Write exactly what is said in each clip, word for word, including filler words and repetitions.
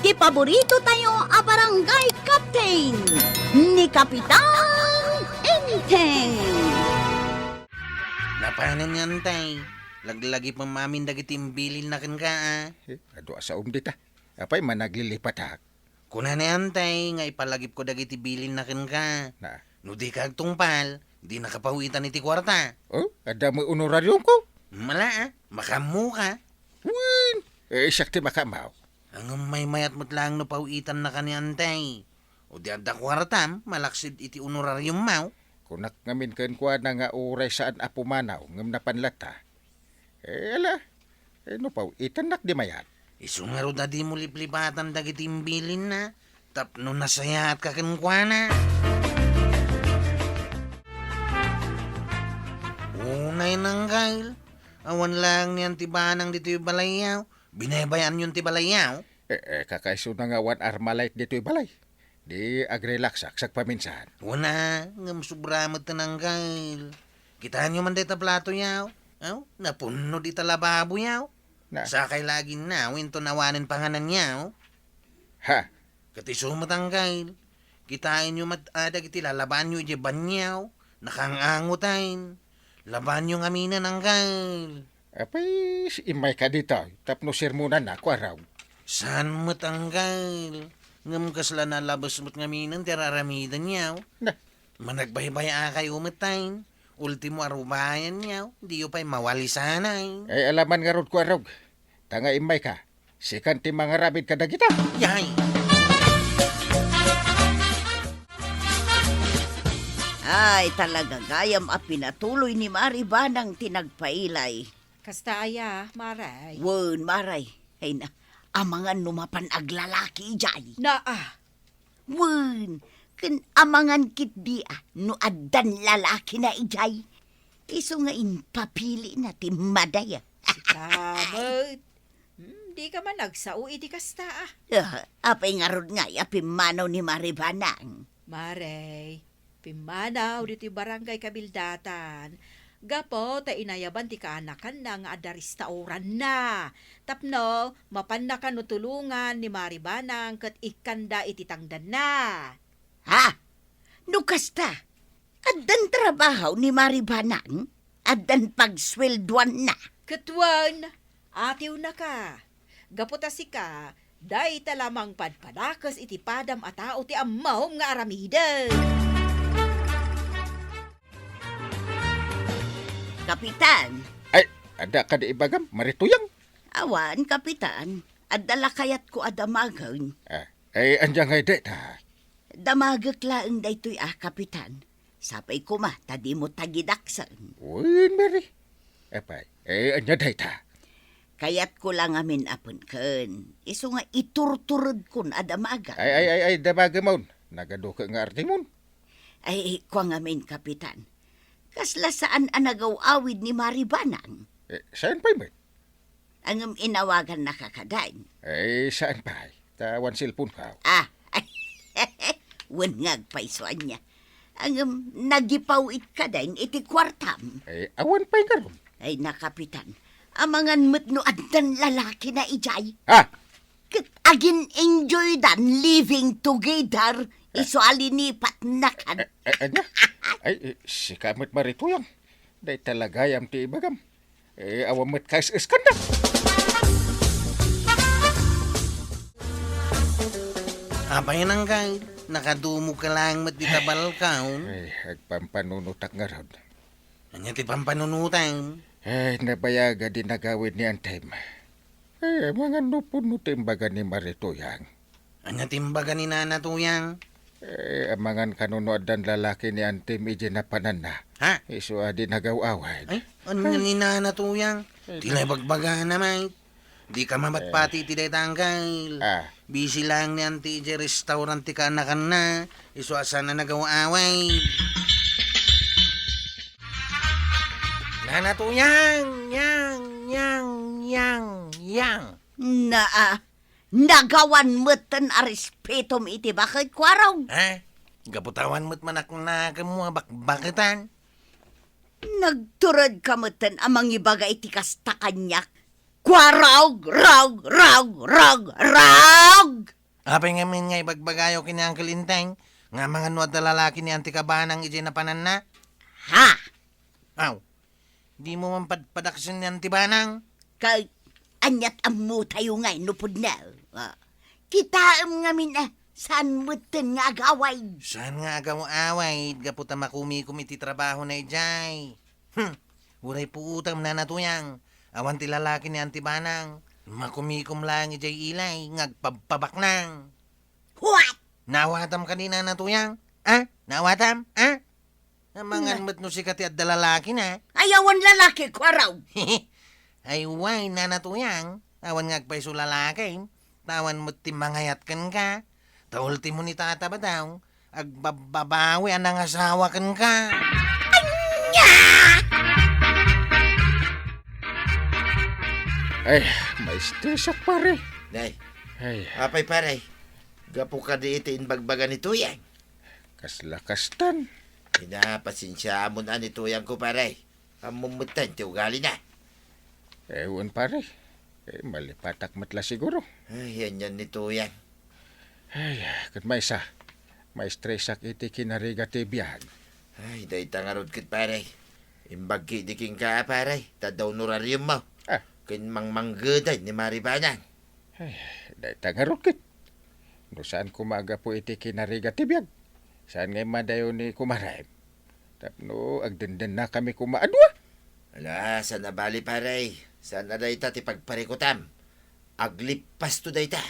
Ti paborito tayo a barangay captain, ni Kapitan Enteng. Napanan nga, Antay? Laglagipem amin dagiti imbilinna kenka, a? Eh, adu a saom dita. Apay, managlilipatak? Kuna ni Antay nga ipalagipko dagiti bilinna kenka. Na? No dika agtungpal, dinaka pawitan iti kuarta. Oh, adda met honorariumko? Mala, a? Makaammoka. Wen, eh, siak ti makaammo. Ngem maymayat met laeng no pawitannaka ni Antay. O di adda kuartam, malaksid iti honorariummo. Kunak ngamin kenkuana nga uray saan a pumanaw, ngem napan latta. Eh, ala, eh, no pawitannak di mayat. Isu ngarud a dimo liplipatan dagiti imbilinna, tapno nasayaatka kenkuana. Unay, Nanggail, awan laeng ni Anti Banang ditoy balayyo. Binaybayanyon ti balayyo? Eh, eh, kakaisuna nga awan Armalite ditoy balay. Di agrelaksak sagpaminsan. Wen a, ngem sobra met ti Nanggail. Kitaenyo man dayta platoyo. Aw, napunno dita lababoyo. Na. Sakay la aginnaw inton awanen pangananyo. Ha? Ket isu met, Nanggail. Kitaenyo met a dagiti lalabanyo idiay banyo. Nakaang-angoten. Labanyo ngaminen, Nanggail. Apay, immayka ditoy tapno sermonannak, Kuarog. Saan met, Nanggail. Ngem kasla nalabes met ngaminen ti ar-aramidenyo. Na. Managbaybayakayo metten. Ultimo a rubayanyo, diyo pay mawalisanen. Ay, ala man ngarud, Kuarog. Ta nga immayka, sikan ti mangaramid kadagita. Yay! Ay, talaga gayam a pinatuloy ni Mari Banang ti nagpailay. Kasta aya, Maray? Wen, Maray. Ay na, amangan no mapan aglalaki idiay. Naa. Wen, ken amangan ketdi a no addan lalakina idiay. Isu nga impapilina ti madaya. Sika met. Hmm, dika man agsao iti kasta, a. Ah, apay ngarud ngay a pimmanaw ni Mari Banang? Maray, pimmanaw ditoy barangay kabildatan. Gapu ta inayaban ti kaanakanna nga adda restauranna. Tapno, mapanna kano tulongan ni Mari Banang ket ikkanda iti tangdanna. Ha? No kasta, addan trabaho ni Mari Banang? Addan pagsueldoanna? Ket wen, atiwnaka. Gapu ta sika, dayta la mangpadpadakes iti padam a tao ti ammom nga aramidek. Kapitan. Ay, adda kadi ibagam, Mari Tuyang? Awan, Kapitan. Adda la kayatko a damagen. Ah, ay, ania ngay dayta? Damagek laeng daytoy a, Kapitan. Sapay koma ta dimo tagidaksen. Wen, Mari. Apay, eh, ania dayta? Kayatko la ngamin a penken. Isu nga iturturedkon a damagan. Ay, ay, ay, ay, damagemon. Nagaduke nga artimon. Ay, kua ngamin, Kapitan. Kasla saan a nagaw-awid ni Mari Banang? Eh, saan pay met? Ngem inawagannaka kadi? Eh, saan pay? Ta awan cellphone-ko. Ah, wen nga agpayso ania. Ngem nagipaw-it kadi iti kuartam? Eh, awan pay ngarud. Ay, na, Kapitan. Amangan met no addan lalakina idiay. Ah! Ket agin-enjoydan living together, isu a linipatnakan. Eh, eh, ania? Ay, eh, sika met, Mari Tuyang. Dayta la gayam ti ibagam. Eh, awan met kaes-eskanda. Apay, Nanggail, nakadumogka laeng met dita balkon? Ay, agpampanunotak ngarud. Ania ti pampanunotam? Ay, nabayaga di nagawid ni Antem. Ay, amangan no pudno ti imbaga ni Mari Tuyang. Ania ti imbaga ni Nana Tuyang? Eh, amangan kano no addan lalaki ni Antem idiay napananna. Ha? Isu a di nagaw-awid. Ay, ania ni Nana Tuyang? Ti la ibagbagana met. Dika mabatpati iti dayta, Nanggail. Ah. Busy laeng ni Antem idiay restaurant ti kaanakanna. Isu a saan a nagaw-awid. Nana Tuyang! Yang, yang, yang, yang. Naa, nagawan metten a respetom iti baket, Kuarog. Ha? Gapu ta awan met manaknakemmo a bakbaketan. Nagturedka metten a mangibaga iti kasta kaniak. Kuarog, rog, rog, rog, rog! Apay ngamin nga ibagbagayo ken ni Uncle Enteng nga amangan no adda lalaki ni Auntie Kabanang idiay napananna? Ha? Aw, dimo man padpadaksen ni Auntie Banang? Kay, ania't ammotayo ngay no pudno? Ah, kitaem ngamin a saan metten nga agawid. Saan nga agaw-awid gapu ta makumikom iti trabahona idiay? Hmm, uray puotam, Nana Tuyang. Awan ti lalaki ni Auntie Banang. Makumikom laeng idiay ilay nga agpabpabaknang. What? Naawatam kadi, Nana Tuyang? Ah? Naawatam? Ah? Amangan met no sika ti adda lalakina. Ay, awan lalaki, kuarog. Ay, way, Nana Tuyang. Awan nga agpayso lalaki. Ta awan met ti mangayat kenka. Ta ultimo ni Tata Badong, agbabbabawi a nangasawa kenka. Ania? Ay, maistresak, pare. Nay. Ay. Apay, pare? Gapu kadi iti imbagbaga ni Tuyang? Kasla kastan. Ina, pasensiaamon a ni Tuyang ko, pare. Ammom metten ti ugalina. Ewan, pare. Eh, malipatak met la siguro. Ay, anian ni Tuyang. Ay, ket maysa, maistresak iti kinarigat ti biag. Ay, dayta ngarud ket, pare. Imbag ketdi kenka, pare, ta adda honorariummo. Ah. Ken mangmanggeday ni Mari Banang. Ay, dayta ngarud ket. No saan koma a gapu iti kinarigat ti biag, saan nga immadayo ni kumarem? Tapno agdendennakami koma a dua. Ala, saan a bali, pare. Saan a dayta ti pagparikutam. Aglippasto dayta.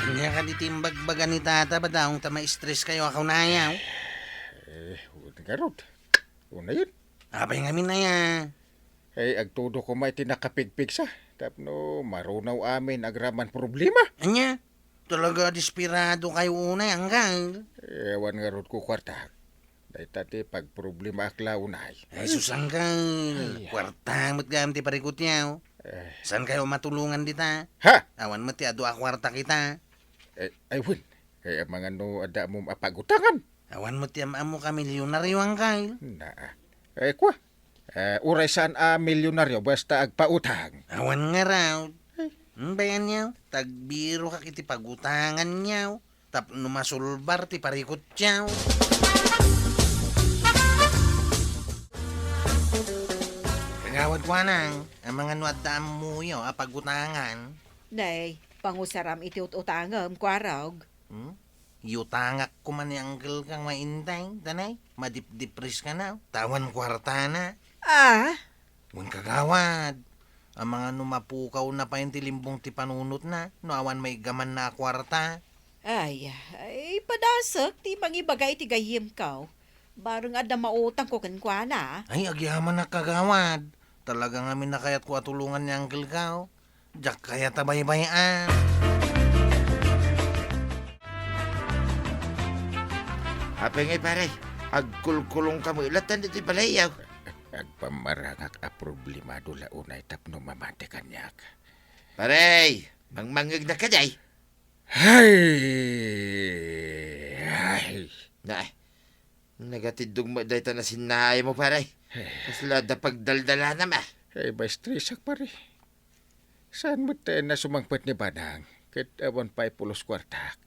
Ania kadi ti imbagbaga ni Tata Badong ta maistreskayo a kunayo? Eh, wen ngarud. Unayen. Apay ngamin aya? Ay, agtudo koma iti nakapigpigsa. Tapno marunaw amin agraman problema. Ania? Talaga desperadokayo unay, Uncle? Eh, awan ngarud ko kuarta. Dayta ti pagproblemaak la unay. Ay, sus, Uncle. Ay. Kuarta met gayam ti parikutyo. Eh. Saankayo matulongan dita? Ha? Awan met ti adu a kuarta kita. Eh, ay, wen. Kay amangan no adda ammom a pagutangan. Awan met ti am-ammo ka milyonaryo, Uncle. Naa. Eh, kua. Eh, uray saan a milyonaryo, basta agpautang. Awan ngarud. Eh. Hmm, bayan niyo, tagbirokak iti pagutangan niyo. Tapno masulbar ti parikutyo. Kagawad Kuanang, amangan no adda ammoyo a pagutangan. Nay, pangusaram iti ut-utangem, kuarog. Hmm? Iutangak koma ni Uncle kang maintay, tanay, madipdipris ka na, ta awan kuartana. Ah? Wen kagawad, amangan no mapukawna pay ti limbong ti panunotna, no awan maigamanna a kuarta. Ay, ay, padasek ti mangibaga iti gayyemko. Bareng adda mautangko kenkuana. Ay, agyamanak kagawad. Talaga ngamin a kayatko a tulongan ni Uncle ko. Diak kayat a baybay-an. Apay ngay, pare? Agkulkulongka met latta iti balayyo. Agpammarangak a problemado la unay tapno mamati kaniak. Pare, mangmangngegnak kadi? Hay! Hay! Na, nagatiddog met dayta nasinnaaymo, pare. Kasla adda pagdaldalanam, a. Ay, maistresak, pare. Saan met ta sumangpet ni Banang, ket awan pay pulos kuartak.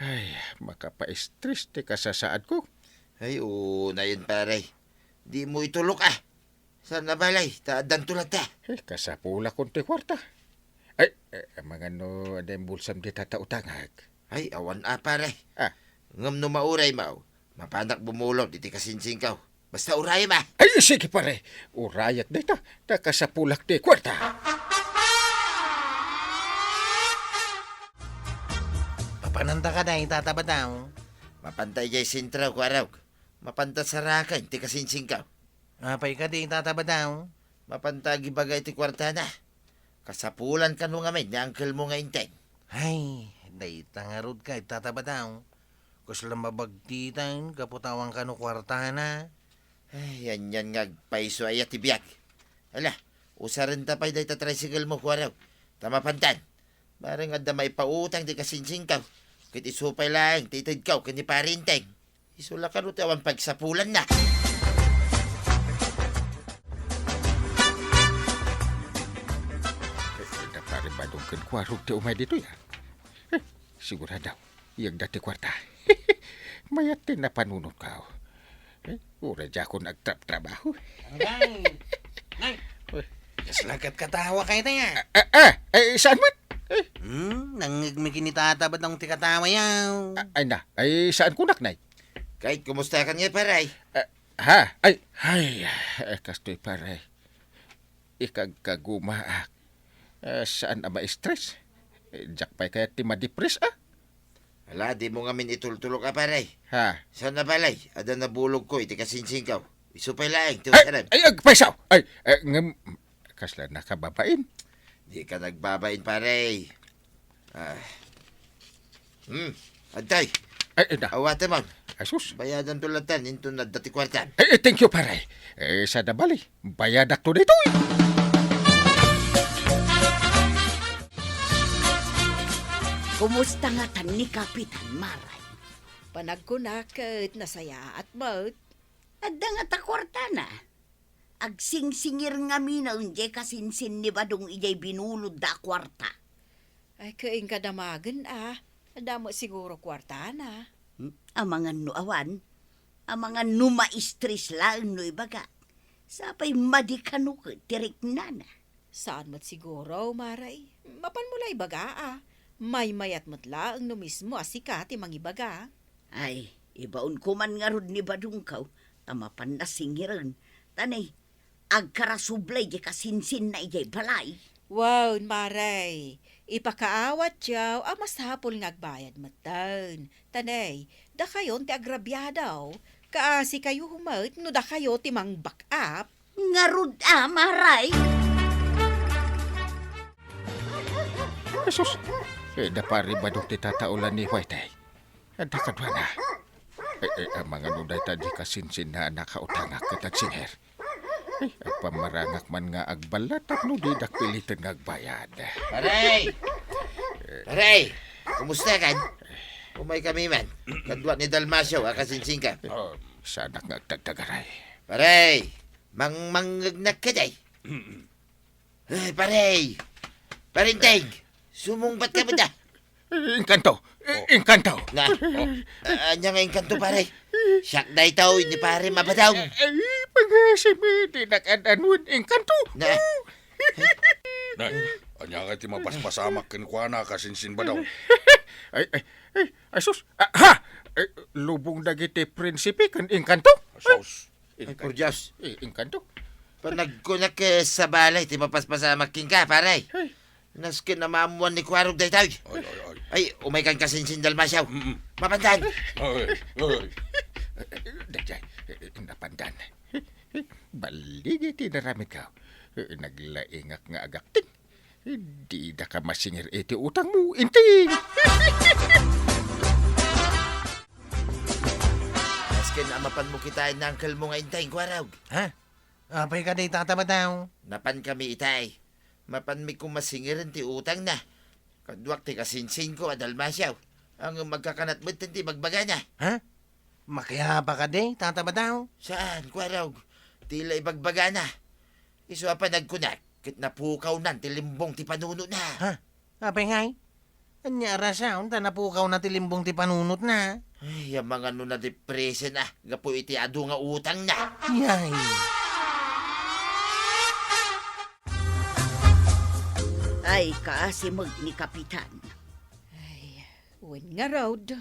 Ay, makapaistres ti kasasaadko. Ay, unayen, pare. Dimo itulok, a. Saan a bali, ta addanto latta. Eh, kasapulakon ti kuarta. Ay, eh, amangan no adda imbulsam dita ta utangak. Ay, awan a, pare. Ah. Ngem no mauraymo, mapanak bumulod iti kasinsingko. Basta urayem, a. Ay, sige, pare. Urayak dita, ta kasapulak ti kuarta. Mapananta kadi, Tata Badong? Mapanta idiay sentro, kuarog. Mapanta saraken ti kasinsingko. Apay kadi, Tata Badong? Mapanta agibaga iti kuartana. Kasapulan kano ngamin ni Uncle mo nga Enteng. Ay, dayta ngarud kay, Tata Badong. Kasla mabagtitan, gapu ta awan kano kuartana. Ay, anian nga agpayso aya ti biag. Ala, usarenta pay dayta tricycle mo, kuarog. Ta mapantan. Bareng adda maipautang ti kasinsingko. Ket isu pay laeng ti itedko ken ni Pare Enteng. Isu la kano ti awan pagsapulanna. Adun ken Kuarog ti umay ditoy, a. Eh, sigurado, iyagda ti kuarta. Mayat ti napanunotko. Eh, uray diakon agtrabtrabaho. Anggang! Nang! Uy. Kasla ket katawa kayo tayo. Ah, ah, ah, eh, saan met? Eh. Hmm, nangngegmi ken ni Tata Badong ti katawa yaw. Ah, ay na, ay saan kunak, nay? Kay, kumusta ka nga, pare? Ah, ha? Ay, ay, eh, kastoy, pare. Ikagkagumaak. Eh, saan a ma-stress? Eh, diak pay kayat ti ma-depress, a? Ala, dimo ngamin itultulok a, pare. Ha? Saan a balay? Adda nabulogko iti kasinsingko. Isu pay laeng ti Ay, usarem. Ay, agpayso! Ay, eh, ngem, kasla nakababain? Dika nagbabain, pare. Ah. Hmm, adtoy. Ay, ida. Awatem, man. Ay, sus. Bayadanto latta inton adda ti kuartam. Ay, eh, thank you, pare. Eh, sada bali, bayadakto daytoy. Kumusta ngatan ni Kapitan, Maray? Panagkunak ket nasayaat met. Adda ngata kuartana. Agsingsingir ngamin a idiay kasinsin ni Badong idiay binulodda a kuarta. Ay, ket inka damagen, a. Adda met siguro kuartana. Hmm? Amangan no awan. Amangan no ma-stress laeng no ibagak. Sapay madi kano ket ti riknana. Saan met siguro, Maray. Mapanmo la ibaga, a. Maymayat met laeng no mismo a sika ti mangibaga. Ay, ibaonko man ngarud ni Badongko, ta mapanna singiren. Ta ne, agkarasubla idiay kasinsinna idiay balay. Wen, Maray, ipakaawatyo a masapul nga agbayad metten. Ta ne, dakayon ti agrabiado. Kaasikayo met no dakayo ti mang-back up. Ngarud a, Maray. Jesus, eh, da pare Badong ti tataolan ni Whitey. Adda kaduana. Eh, eh, amangan no dayta di kasinsinna a nakautangak ket agsingir. Eh, agpamarangak man nga agballa tapno didak piliten nga agbayad. Pare! Pare! Kumusta kan? Umaykami man. Kadua ni Dalmacio a kasinsingko. Ah, saanak nga agtagtagaray. Pare! Mangmangngegnak kadi. Eh, pare! Parinteng! Sumungbat ka ba da? Engkanto! Oh. Engkanto! Na? Oh. Ah, ania nga engkanto, pare? Siak daytoy ni Pare Mabadong. Ay, pangasam, eh, dinak ad-anuan engkanto. Na? Nay, ania nga ti mapaspasamak kenkuana kasinsin Badong? Ay, ay, ay, ay, sus! Ah, ha! Ay, lubong dagiti prinsipe ken engkanto? Sus! Ay, por Dios. Eh, engkanto. Panagkunak, eh, sa balay ti mapaspasamak kenka, pare. Ay. Nasken a maammoan ni Kuarog daytoy. Ay, ay, ay. Ay, umaykan kasinsin Dalmacio. Mm-mm. Mapandan. Ay, ay. Daydiay, eh, napandan. Balligi ti inaramidko. Eh, naglaingak nga agakting. Didaka masingir iti utangmo, Inting! Nasken a mapanmo kitaen ni uncle mo nga Inting, Kuarog. Ha? Apay kadi, Tata Badong? Napankami itay. Mapanmi koma singiren ti utangna. Kaduak ti kasinsinko a Dalmacio. Ngem agkakanat metten ti ibagbagana. Ha? Makiapa kadi, Tata Badong? Saan, Kuarog? Ti la ibagbagana. Isu a panagkunak, ket napukawnan ti limbong ti panunotna. Ha? Apay ngay? Ania a rason ta napukawna ti limbong ti panunotna? Ay, amangan no nadepresen a gapu iti adu nga utangna. Yay! Ay, kaasi met ni Kapitan. Ay, wen ngarud.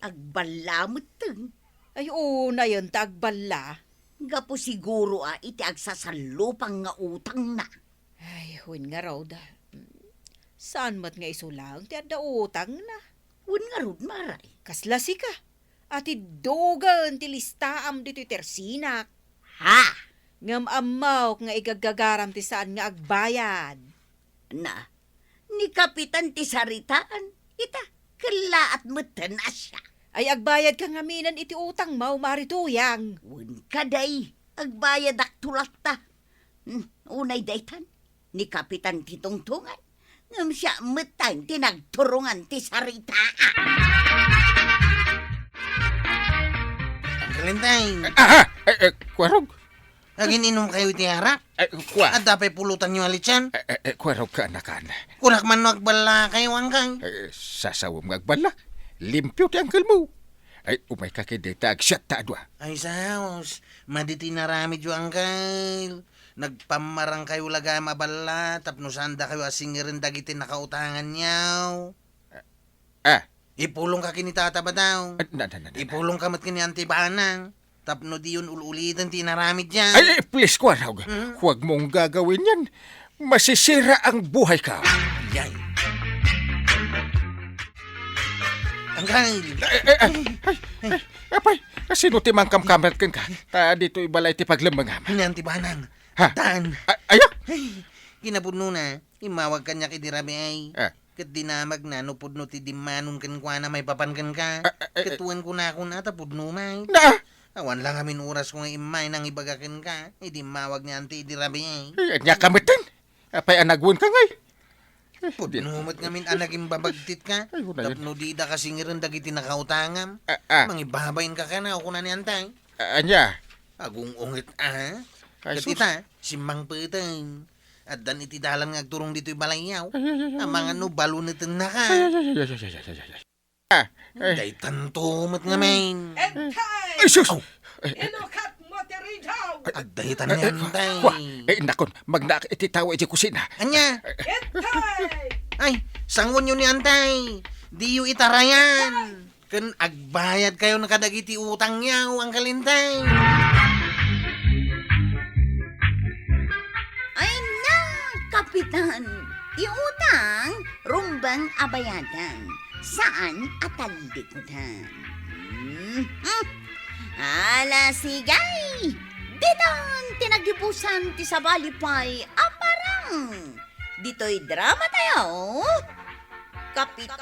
Agballa metten. Ay, unayen ta agballa. Gapu siguro a iti agsasallupang nga utangna. Ay, wen ngarud. Saan met nga isu laeng ti adda utangna? Wen ngarud, Maray. Kasla sika, a tiddugen ti listaam ditoy tersinak. Ha? Ngem ammok nga igaggagaram ti saan nga agbayad. Na, ni Kapitan ti saritaan, ita, kellaat metten a siak. Ay, agbayadka ngaminen iti utangmo, Mari Tuyang. Wen kadi, agbayadakto latta. Hmm, unay daytan, ni Kapitan ti tungtungan, ngem siak metten ti nagturongan ti saritaan. Uncle Inting. Eh, aha! Eh, eh, Kuarog. Agin-inumkayo iti arak? Ay, kua. Adda pay pulutanyo a litsan? Eh, eh, eh, kua raw kaanakan. Kunak man no agballakayo, angkel. Eh, sasawem nga agballa. Limpio ti angkelmo. Ay, umayka ket dayta agsiatta a dua. Ay, saos. Madi ti inaramidyo, angkel. Nagpammarangkayo la gayam a balla tapno saandakayo a singirem dagiti nakautanganyo. Ah. Ipulongka ken ni Tata Badaw. Ah, na, na, na, na, na. Ipulongka met ken ni Anti Banang. Tapno diyon ul-uliten ti inaramidyo. Ay, ay, please, Kuarog. Hmm? Huwag mong gagawin yan. Masisira ang buhay ka. Yay. Angkel. Ay, ay, ay, ay, ay, apay, sino ti mangkamkamot kenka? Ta ditoy balay ti paglemmengam. Ni Anti Banang. Ha? Tan. A-, ayo? Ay, kinapudnona, immawag kaniak idi rabii. Ah. Ket dinamagna no pudno ti dimmanon kenkuana maipapan kenka. Ah, ah, ah, ket ah. Wen kunakon a ta pudno met. Na! Awan la ngamin orasko nga immay nangibaga kenka, idi immawag ni Anti idi rabii. Ay, ania ka metten? Apay a nagwenka ngay? Pudno met ngamin a nagimbabagtitka. Ay, unay. Tapno dida kasingiren dagiti nakautangam. Ah, ah. Mangibabainka kano, kuna ni Anti. Ah, ania? Agung-unget a. Ay, ket sus. Ita, simmangpeten. Addan iti dalan nga agturong ditoy balayyo. Ay, ay, ay, ay. Amangan no balunetennaka. Ay, ay, ay, ay, ay, ay, ay, ay, ay. Ah, ay. Daytanto met ngamin. Entay! Ay, sus! Aw. Ay, ay. Inukat mo ti ridaw! Ay, agdaytan ni Antay. Ay, ay, ay, wa. Eh, nakon, magnaak iti tao iti kusina. Ania? Entay! Ay, sangonyo ni Antay. Diyo itarayan. Ken agbayadkayon kadagiti utangyo, Angkel Entay. Ay na, Kapitan! Ti utang, rumbeng a bayadan, saan a tallikudan. Hmm, hmm. Ala, sige! Ditan ti nagibusan ti sabali pay a parang ditoy drama tayo, Kapitan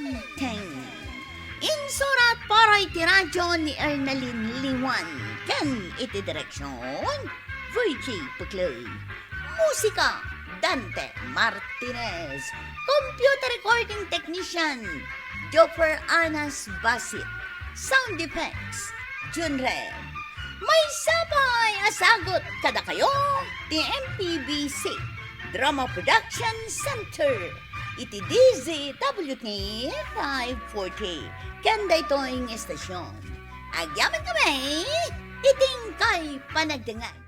Enteng. Insurat para iti radyo ni Ernalyn Liwan ken iti direksyon, Virgie Puclay. Musika, Dante Martinez. Computer recording technician, Joffer Anas Basit. Sound effects, Junrem. Maysa pay a sagut kadakayo ti M P B C Drama Production Center iti D Z W T five forty ken daytoy nga estasyon. Agyamankami iti inkay panagdengngeg.